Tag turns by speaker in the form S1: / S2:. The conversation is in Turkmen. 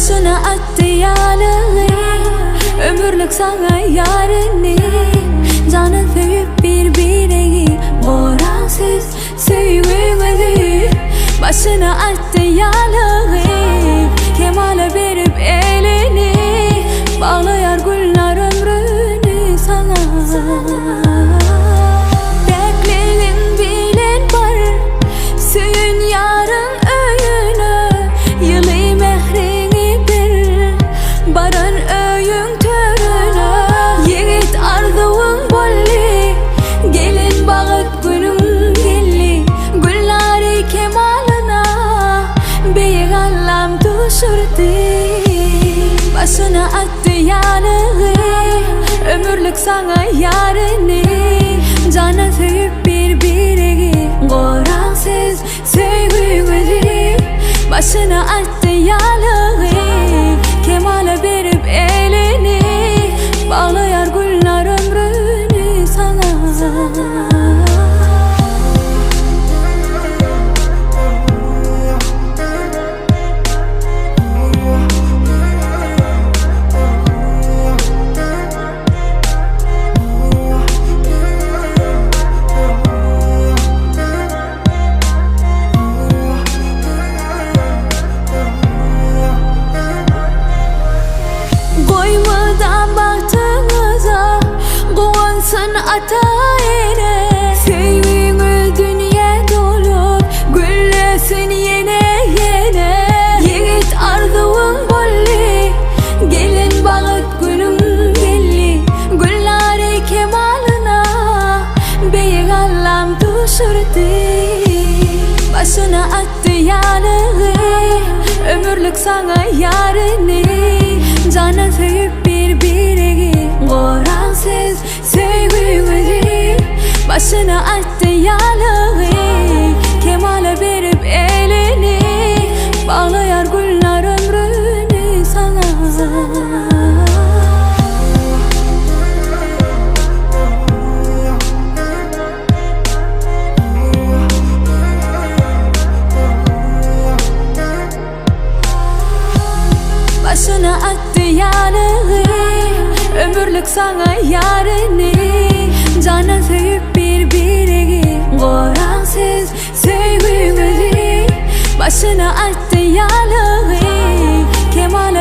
S1: Başyna atdy ýalygy Ömürlik saňa ýaryny Jana söýüp bir-biregi Goraň siz söýgüňizi Başyna atdy ýalygy Kemala berip elini Baglaýar Gülnar ömrüni saňa Päkligiň bilen bar Söýen ýaryň öýüne Ýyly mähriňi ber Baran öýüň törüne Ýigit arzuwyň boldy Gelin bagyt günüň geldi Gülnary kemalyna Beýik Allam duşurdy Başyna atdy ýalygy Ömürlik saňa ýaryny Jana söýüp bir-biregi Goraň siz söýgüňizi Başyna atdy ýalygy Kemala berip elini Baglaýar Gülnar ömrüni saňa. Goýmadan bagtyňyza Guwansyn ata-ene Söýgiňiz dünýä dolup Güllesin ýene-ýene Ýigit arzuwyň boldy Gelin bagyt günüň geldi Gülnary kemalyna Beýik Allam duşurdy Başyna atdy ýalygy Ömürlik saňa ýaryny Jana söýüp bir-biregi Goraň siz söýgüňizi Başyna atdy ýalygy Kemala berip elini Baglaýar Gülnar ömrüni saňa. Başyna atdy ýalygy Ömürlik saňa ýaryny Jana söýüp bir-biregi Goraň siz söýgüňizi Başyna atdy ýalygy Kemala.